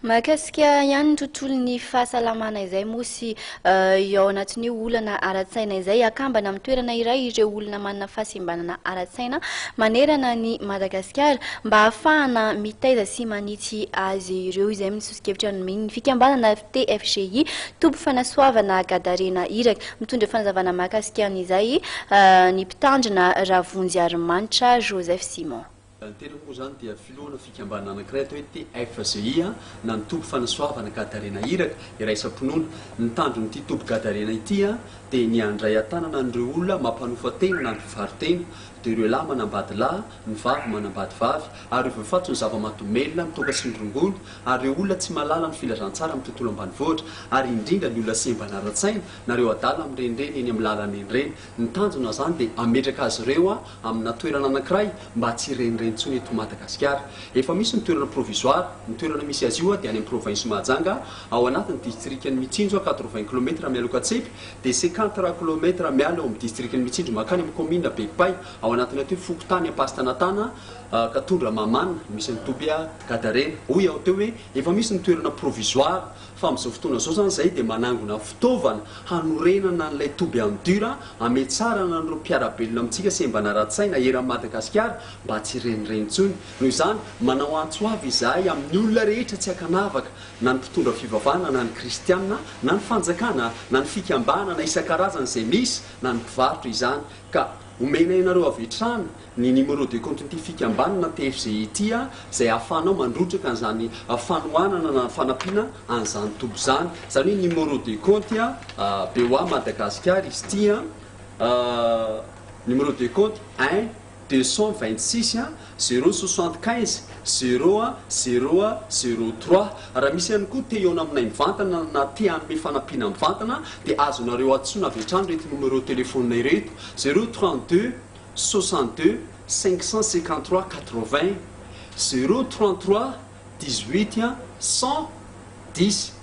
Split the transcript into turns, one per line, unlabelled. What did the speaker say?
Mahakasika ihany ny tontolon'ny fahasalamana izay moa sy ao anatin'io olana ara-tsaina izay, akambana amin'ny toerana iray ireo olona manana fahasembanana ara-tsaina manerana an'i Madagasikara mba hahafahana mitaiza sy manitsy azy ireo, izay ny soso-kevitra nomen'ny fikambanana TFGI, Toby Fanasoavana Gadarena Iraka. Mitondra fanazavana mahakasika an'izay ny mpitandrina Ravonjiarimanitra Joseph Simon.
Ny tenako moa izany dia filohana fikambanana anankiray atao hoe TFGI na ny Toby Fanasoavana Gadarena Iraka Iraisam-pinoana. Ny tanjon'ity Toby Gadarena ity dia ny handray an-tanana an'ireo olona mampanofa tena na ny mpivaro-tena, dia ireo lahy manambady lahy, ny vavy manambady vavy, ary ireo voafatotry ny zava-mahadomelina, ny toaka sy ny rongony, ary ireo olona tsy mahalala ny filazantsara amin'ny tontolo ambanivohitra, ary indrindra ny olona sembana ara-tsaina na ireo adala mirenireny eny amin'ny lalana eny ireny. Ny tanjona izany dia hametraka azy ireo amina toerana anankiray mba tsy hirenireny intsony eto Madagasikara. Efa misy ny toerana provisoire, ny toerana misy azy io dia any amin'ny province Mahajanga, ao anatin'ny distrikan'i Mitsinjo à 80 kilomètre miala eo Katsepy, dia 50 kilomètre miala eo amin'ny distrikan'i Mitsinjo mankany amin'ny commune Bekopay, ao anatin'ny atao hoe fokontany Ampasitanatana, Katondra Mahamana, misy ny toby Gadarena. Hoy aho teo hoe efa misy ny toerana provisoire. Fa amin'izao fotoana izao izany izahay dia manangona fitaovana hanorenana an'ilay toby en dur hametsarana an'ireo mpiara-belona amintsika sembana ara-tsaina eran'i Madagasikara mba tsy hirenireny intsony. Noho izany, manao antso avo izahay amin'ny olona rehetra tsy ankanavaka, na ny mpitondra fivavahana na ny kristiana, na ny fanjakana, na ny fikambanana isan-karazany izay misy, na ny mpivarotra izany, ka omenay anareo avy hatrany ny numéro de compte-n'ity fikambanana TFGI ity izay ahafahanao mandrotsaka an'izany fanohanana na fanampiana an'izany toby izany. Izany hoe numéro de compte BOA Madagascar izy ity, numéro de compte 1 226 075 0 0 0 3. Raha misy ihany koa te hihaona aminay mivantana na te hanome fanampiana mivantana dia azonareo antsoina avy hatrany ireto numéro téléphone ireto, 0 32 62 553 80, 0 33 18 110.